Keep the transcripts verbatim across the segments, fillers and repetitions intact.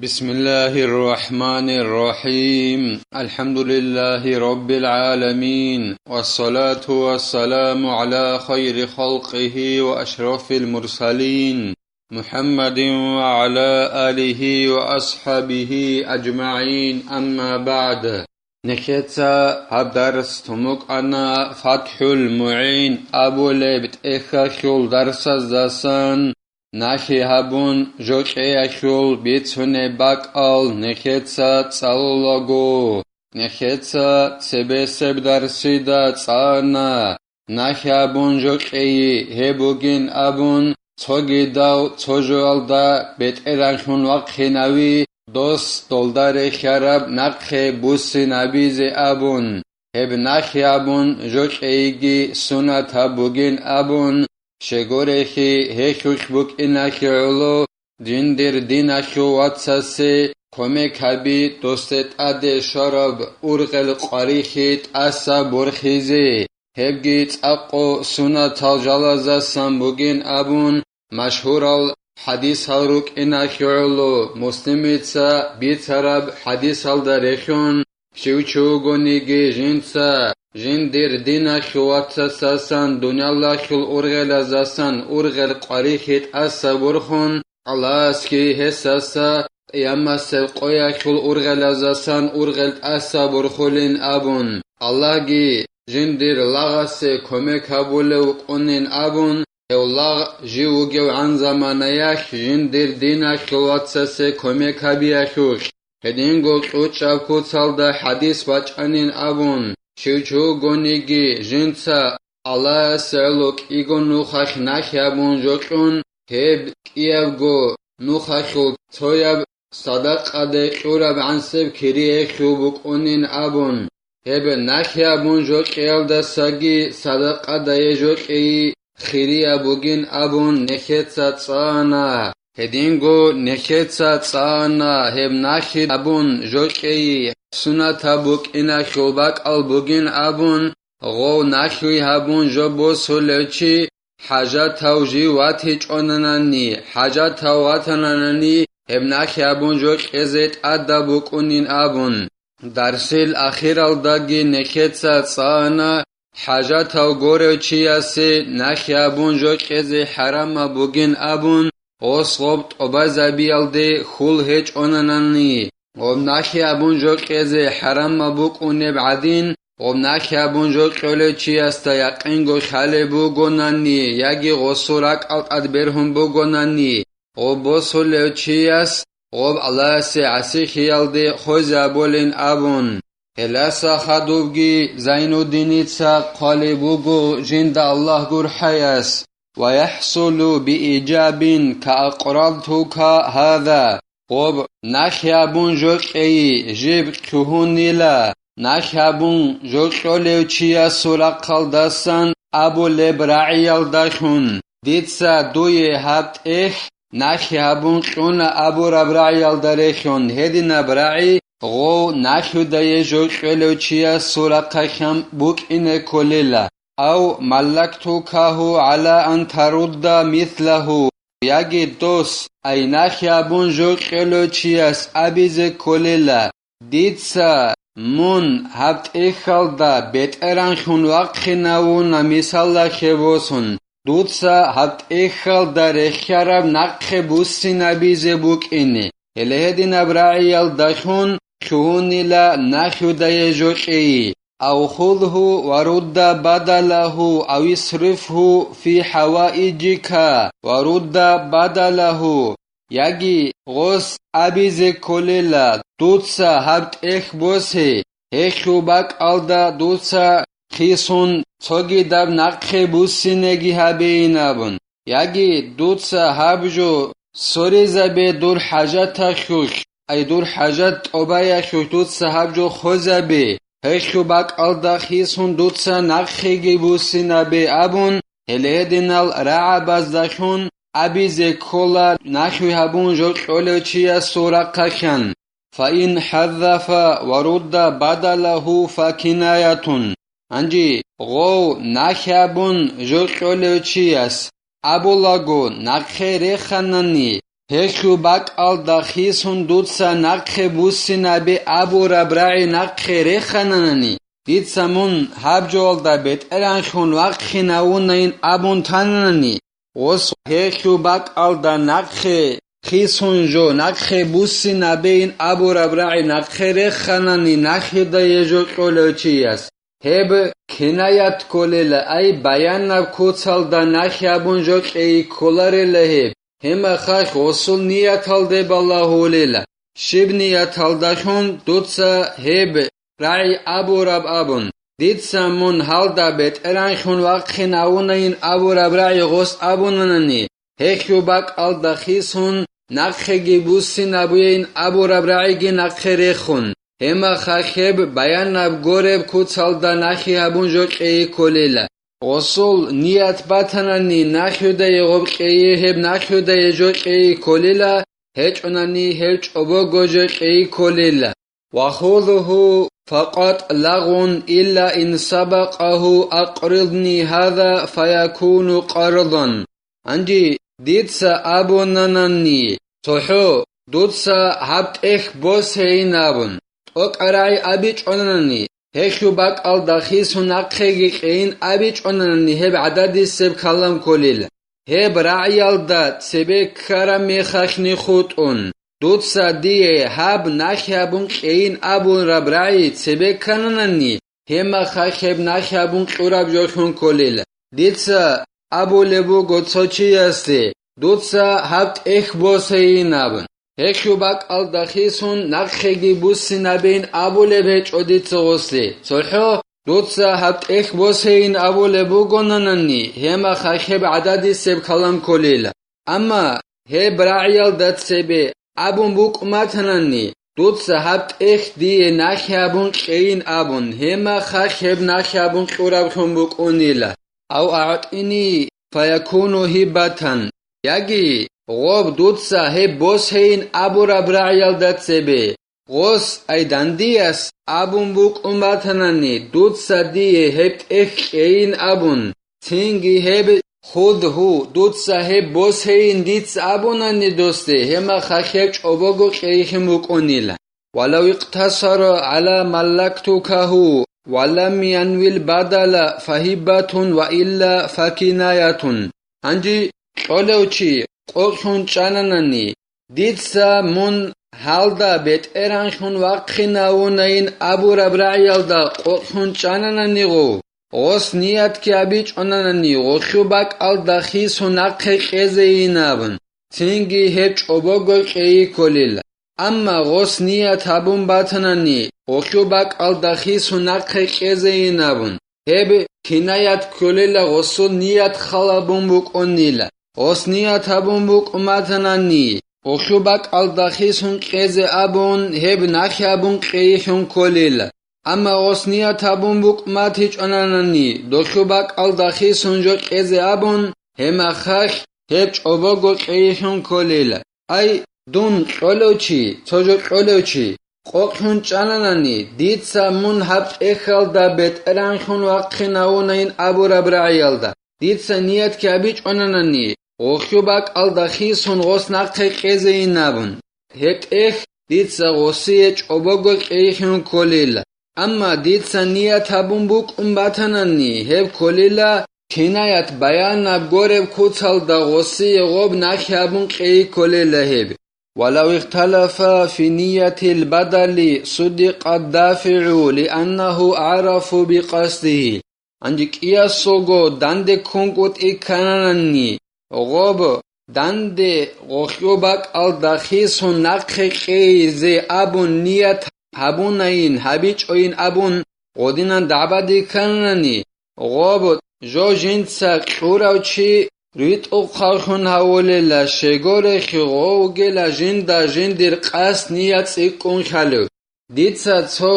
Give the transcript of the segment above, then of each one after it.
بسم الله الرحمن الرحيم. الحمد لله رب العالمين. والصلاة والسلام على خير خلقه وأشرف المرسلين محمد وعلى آله وأصحابه أجمعين. أما بعد. Нехеца гьаб дарс тумукъана ФатхӀул МугӀин абулеб тӀехьалъул дарсаздасан. Нахьи гьабун жокьеялъул бицунеб бакӀал нехеца цӀалулаго, нехеца цебесеб дарсида цӀана. Нахьи гьабун жокьейи гьеб бугин абун, цогидав цо жоялда бетӀергьанлъун вахъинави, дос долда рехьараб нахъе буссинабизе абун. Гьеб нахьи гьабун жокьейиги сунатаб бугин абун, щегорехьи гьелъулъ букӀиналъе гӀоло, жиндир диналъул вацасе кумек гьаби досде тӀаде щвараб ургъел къварилъи тӀаса борхизе. Гьебги цӀакъго сунатал жалаздасан бугин абун, машгьурал хӀадисал рукӀиналъе гӀоло, Муслимица бицараб хӀадисалда рехьун, щив чи вугониги жинца, жиндир диналъул вацасасан дуниялалъул ургъелаздасан ургъел къварилъи тӀаса борхун, Аллагьасги гьесдаса къиямасеб къоялъул ургъелаздасан ургъел тӀаса борхулин абун, Аллагьги жиндир лагъасе кумек гьабулев вукӀунин абун, гьев лагъ жив вугевгӀан заманаялъ жиндир диналъул вацасе кумек гьабиялъулъ. Гьединго кьучӀаб куцалда хӀадис бачӀанин абун, щив чи вугониги жинца Аллагьасе гӀоло кӀиго нухалъ нахьи гьабун жокьун, гьеб кӀиябго нухалъул цояб садакъаде кьураб гӀансеб кириялъул букӀунин абун, гьеб нахьи гьабун жокьиялдасаги садакъадае жокьейи хирияб бугин абун нехеца цӀана. Гьединго нехеца цӀана гьеб нахьи гьабун жокьейи сунатаб букӀиналъул бакӀал бугин абун, гъов нахьи гьабун жо босулев чи, хӀажатав жив ватичӀонанани, хӀажатав ватананани, гьеб нахьи гьабун жо кьезе тӀадаб букӀунин абун. Дарсил ахиралдаги нехеца цӀана, хӀажатав горев чиясе нахьи гьабун жо кьезе хӀарамаб бугин абун, гъос гъоб тӀубазабиялде хьул гьечӀонанани, гъоб нахьи гьабун жо кьезе хӀарамаб букӀунеб гӀадин, гъоб нахьи гьабун жо кьолев чиясда якъинго хьалеб бугонани яги гъосул ракӀал тӀад бергьун бугонани, гъоб босулев чияс гъоб Аллагьасе гӀасихьиялде хвезабулин абун. Гьеласа хадубги Зайнуддиница хъвалеб буго жинда Аллагь гурхӀаяс: «Ва яхӀсулу бииджабин ка акъралтука гьаза», гъоб нахь гьабун жокьейи жиб лъугьунила, нахь гьабун жокьолев чиясул рахъалдасан абулеб рагӀиялдалъун, дица дуе гьаб тӀехь нахь гьабун кьуна абураб рагӀиялда рехьун гьединаб рагӀи гъов нахьудае жокьолев чиясул рахъалъан букӀине кколила. Ав маллактукагьу гӀала ан тарудда мислагьу, яги дос, ай нахь гьабун жокьолев чияс абизе кколила, дица мун гьаб тӀехьалда бетӀеранлъун вахъинавуна мисалалъе босун, дуца гьаб тӀехьалда рехьараб нахъе буссинабизе букӀине. Гьеле гьединаб рагӀиялдалъун лъугьунила нахьудае жокьейи. Ав худгьу ва рудда бадалагьу, ав исрифгьу фи хӀаваиджика ва рудда бадалагьу, яги гъос абизе кколела, дуца гьаб тӀехь босе, гьелъул бакӀалда дуца хисун цогидаб нахъе буссинеги гьабейин абун, яги дуца гьаб жо соризабе дур хӀажаталъулъ, ай дур хӀажат тӀобаялъулъ дуца гьаб жо хвезабе, гьелъул бакӀалда хисун дуца нахъеги буссинабе абун, гьеле гьединал рагӀабаздалъун абизе ккола нахьи гьабун жо кьолев чиясул рахъалъан. Фаин хӀаззафа ва рудда бадалагьу факинаятун. Гьанже гъов нахь гьабун жо кьолев чияс абулаго нахъе реханани, гьелъул бакӀалда хисун дуца нахъе буссинабе абураб рагӀи нахъе рехананани, дица мун гьаб жоялда бетӀерахун вахъинавунайин абун тананани, гъос гьелъул бакӀалда нахъе хисун жо, нахъе буссинабейин абураб рагӀи нахъе реханани нахьидае жо кьолев чияс. Гьеб кинаят кколела, ай баянаб куцалда нахь абун жо кьейи кколарела гьеб. Гьемахалъ гъосул нияталде балагьулела, щиб нияталдалъун дуца гьеб рагӀи абураб абун, дица мун гьалда бетӀерахун вахъинавунайин абураб рагӀи гъос абунанани, гьелъул бакӀалда хисун, нахъеги буссинабуейин абураб рагӀиги нахъе рехун, гьемахалъ гьеб баянаб гореб куцалда нахьи гьабун жо кьейи кколела. Гъосул ният батанани нахьудае гъоб кьейи, гьеб нахьудае жо кьейи кколела, гьечӀонани гьеб чӀобого жо кьейи кколела. وخوضه فقط لغو إلا إن سبقه أقرضني هذا فيكون قرضا. Гьанже дица абунанани, цохӀо, дуца гьаб тӀехь босейин абун, тӀокӀарай абичӀонани, гьелъул бакӀалда хисун нахъеги кьейин абичӀонани гьеб гӀададисеб калам кколел. Гьеб рагӀиялда цебе ккараб мехалъни хутӀун, дуца дие гьаб нахь абун кьейин абураб рагӀи цебе ккананани, гьемахалъ гьеб нахь абун кьураб жолъун кколел. Дица абулеб буго цо чиясде, дуца гьаб тӀехь босейин абун. Гьелъул бакӀалда хисун нахъеги буссинабейин абулеб гьечӀо дица гъосде. ЦохӀо, дуца гьаб тӀехь босейин абулеб бугонанани, гьемахалъ гьеб гӀададисеб калам кколела. Амма гьеб рагӀиялда цебе абун букӀун батанани, дуца гьаб тӀехь дие нахь абун кьейин абун, гьемахалъ гьеб нахь абун кьураблъун букӀунила. أو أعطني فيكون هبة. Яги, гъоб дуца гьеб босейин абураб рагӀиялда цебе, гъос, ай дандияс абун букӀун батанани, дуца дие гьеб тӀехь кьейин абун, цинги гьеб, خذه, дуца гьеб босейин дица абунани досде, гьемахалъ гьеб чӀобого кьейхин букӀунила. ولو اقتصر على ملكتكه ولم ينو البدل فهبة وإلا فكناية. Гьанже кьолев чи къокълъун чӀананани, дица мун гьалда бетӀерахун вахъинавунайин абураб рагӀиялда къокълъун чӀанананигъо, гъос ниятги абичӀонанани гъолъул бакӀалда хисун нахъе кьезейин абун, цинги гьеб чӀобого кьейи кколел. Амма гъос ният гьабун батанани, гъолъул бакӀалда хисун нахъе кьезейин абун, гьеб кинаят кколела гъосул ният халабун букӀунила. Гъос ният гьабун букӀун батанани, гъолъул бакӀалда хисун кьезе абун, гьеб нахь абун кьейилъун кколила. Амма гъос ният гьабун букӀун батичӀонанани, долъул бакӀалда хисун жо кьезе абун, гьемахалъ гьеб чӀобого кьейилъун кколила. Ай, дун кьолев чи, цо жо кьолев чи, къокълъун чӀананани, дица мун гьаб тӀехьалда бетӀерахун вахъинавунайин абураб рагӀиялда, дица ниятги абичӀонанани, гъолъул бакӀалда хисун гъос нахъе кьезейин абун, гьеб тӀехь дица гъосие чӀобого кьейилъун кколила. Амма дица ният гьабун букӀун батанани, гьеб кколила, кинаят баянаб гореб куцалда гъосие гъоб нахь абун кьейи кколела гьеб. ولو اختلفا في نية البدل صدق الدافع لأنه عرف بقصده. Гьанже кӀиясулго данде ккунгутӀи ккананани, гъоб данде гъолъул бакӀалда хисун нахъе кьейизе абун ният гьабунайин, гьабичӀойин абун гъодинан дагӀбаде ккананани, гъоб жо жинца кьурав чи ритӀухъавлъун гьавулела, щегорехи гъов вугела жинда жиндир къасд ният цӀикӀкӀун хьалев. Дица цо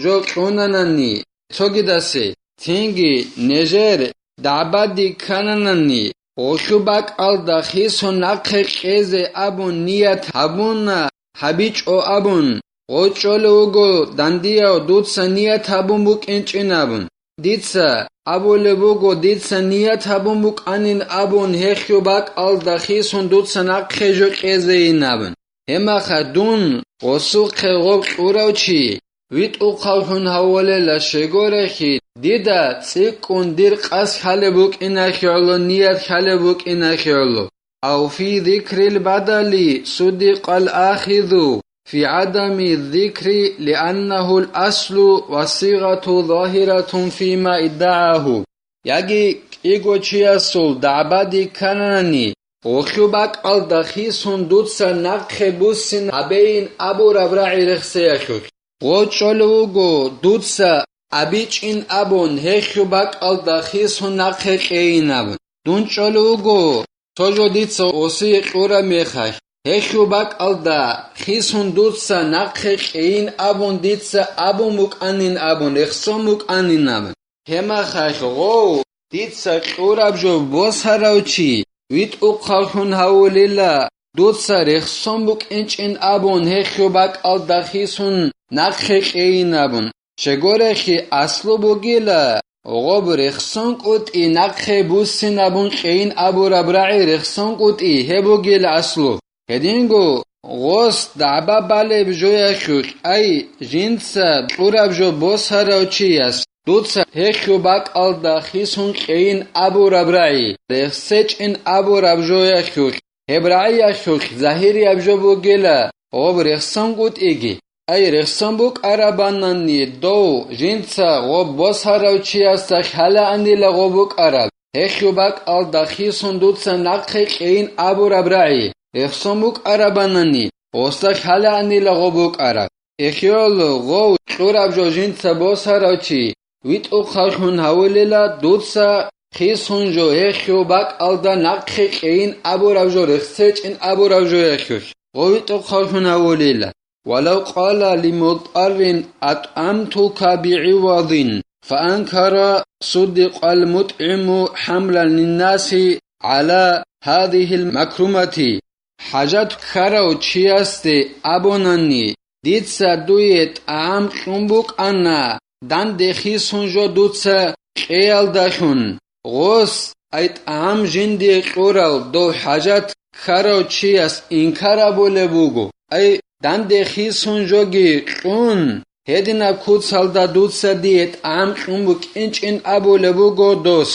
жо кьунанани цогидасе, цинги нижер дагӀбаде ккананани, гъолъул бакӀалда хисун нахъе кьезе абун ният гьабуна, гьабичӀо абун, гъочӀолев вуго дандияв дуца ният гьабун букӀинчӀин абун. Дица абулеб буго, дица ният гьабун букӀанин абун, гьехьу бакӀалда хисун дуца нахъе жо кьезейин абун. Гьемаха дун гъосухъе гъоб кьурав чи витӀухъавлъун гьавулела, щегорехи, дида цӀикӀкӀун дир къасд хьалеб букӀинахъе гӀоло, ният хьалеб букӀинахъе гӀоло. أو في ذكر البدل صدق الآخذ في عدم الذكر لأنه الأصل والصيغة ظاهرة فيما ادعاه. Яги кӀиго чиясул дагӀбаде кканани, гъолъу бакӀалда хисун дуца нахъе буссин гьабейин абураб рагӀи рехсеялъулъ. Гъо чӀолев вуго дуца абичӀин абун, гьехьу бакӀалда хисун нахъе кьейин абун. Дун чӀолев вуго, цо жо дица осие кьураб мехалъ, гьехьу бакӀалда хисун дуца нахъе кьейин абун, дица абун букӀанин абун, рехсон букӀанин абун. Гьемахалъ гъов, дица кьураб жо босарав чи витӀухъавлъун гьавулила, дуца рехсон букӀинчӀин абун, гьехьу бакӀалда хисун нахъе кьейин абун. Щегорехи аслу бугила, гъоб рехсон кӀутӀи нахъе буссин абун кьейин абураб рагӀи рехсон кӀутӀи гьеб бугила аслу. Гьединго гъос дагӀба балеб жояхьулъ, ай, жинца кьураб жо босарав чияс дуца гьехьу бакӀалда хисун кьейин абураб рагӀи, рехсечӀин абураб жояхьулъ, гьеб рагӀиялъулъ загьирияб жо бугила гъоб рехсон кӀутӀиги. Ай, рехсон букӀарабанани дов жинца гъоб босарав чиясда лъалаанила гъоб букӀараб, гьехьу бакӀалда хисун дуца нахъе кьейин абураб рагӀи, рехсон букӀарабанани, гъосда лъалаанила гъоб букӀараб. Эхиоло гъов кьураб жо жинца босарав чи витӀухъавлъун гьавулила, дуца хисун жо гьехьу бакӀалда нахъе кьейин абураб жо, рехсечӀин абураб жо гьехьулъ гъов витӀухъавлъун гьавулила. ولو قال لمضطر أطعمتك بعوض فأنكر صدق المطعم حملا للناس على هذه المكرمة. ХӀажат ккарав чиясде абунани, дица дуе тӀагӀам кьун букӀана, данде хисун жо дуца кьеялдалъун. Гъос, ай, тӀагӀам жиндие кьурал дов хӀажат ккарав чияс инкар абулеб буго, ай, данде хисун жоги кьун, гьединаб куцалда дуца дие тӀагӀам кьун букӀинчӀин абулеб буго дос.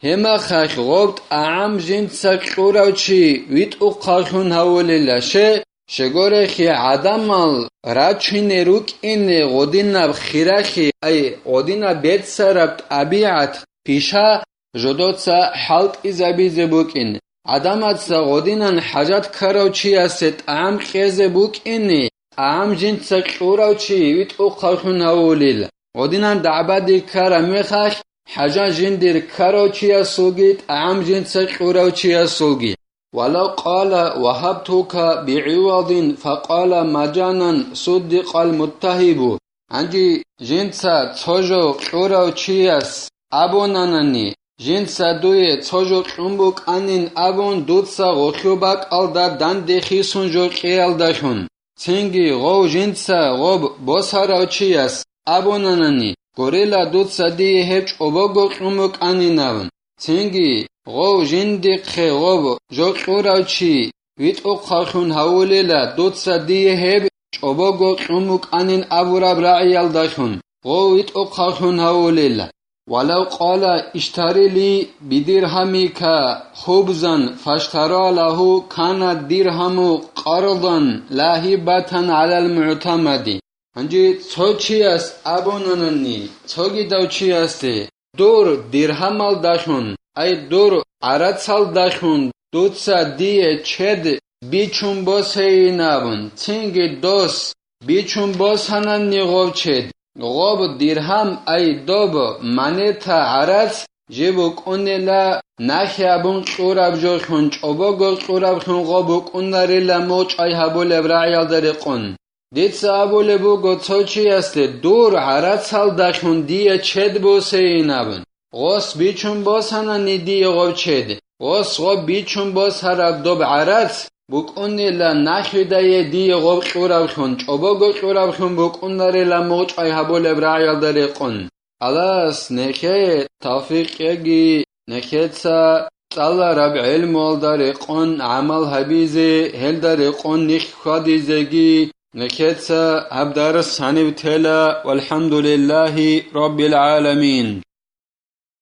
Гьемахалъ гъоб тӀагӀам жинца кьурав чи витӀухъавлъун гьавулила, ще, щегорехи гӀадамал рачине рукӀине гъодинаб хиралъи, ай, гъодинаб беццараб тӀабигӀат, пиша, жодоца хӀалтӀизабизе букӀин. ГӀадамаца гъодинан хӀажат ккарав чиясе тӀагӀам кьезе букӀине, тӀагӀам жинца кьурав чи витӀухъавлъун гьавулил. Гъодинан дагӀбаде ккараб мехалъ, хӀажат жиндир ккарав чиясулги, тӀагӀам жинца кьурав чиясулги. ولو قال وهبتك بعوض فقال مجانا صدق المتهب. Гьанже жинца цо жо кьурав чияс абунанани, жинца дуе цо жо кьун букӀанин абун, дуца гъолъу бакӀалда данде хисун жо кьеялдалъун. Цинги гъов жинца гъоб босарав чияс абунанани, гурила дуца дие гьеб чӀобого кьун букӀанинаб. Цинги гъов жиндихъе гъоб жо кьурав чи витӀухъавлъун гьавулила, дуца дие гьеб чӀобого кьун букӀанин абураб рагӀиялдалъун гъов витӀухъавлъун гьавулила. ولو قال اشتر لي بدرهمك خبزا فاشترى له كان الدرهم قرضا لا هبة على المعتمد. Гьанже цо чияс абунанани, цогидав чиясде, дур диргьамалдалъун, ай, дур гӀарацалдалъун дуца дие чед бичун босейин абун, цинги дос бичун босанани гъов чед, гъоб диргьам, ай, доб монета гӀарац жиб букӀунила нахь абун кьураб жолъун, чӀобого кьурабхъун гъоб букӀунарила мугъчӀвай гьабулеб рагӀиялда рекъон. Дица абулеб буго цо чиясде, дур гӀарацалдалъун дие чед босейин абун. Гъос бичун босанани дие гъоб чед, гъос гъоб бичун босараб доб гӀарац букӀунила нахьидае дие гъоб кьурабхъун, чӀобого кьурабхъун букӀунарила мугъчӀвай гьабулеб рагӀиялда рекъон. Аллагьас нехее тавфикъ кьеги, нехеца цӀалараб гӀелмуялда рекъон гӀамал гьабизе, гьелда рекъон них хьвадизеги, нехеца гьаб дарс гьанив тела, валхӀамдулиллагьи раббил гӀаламин.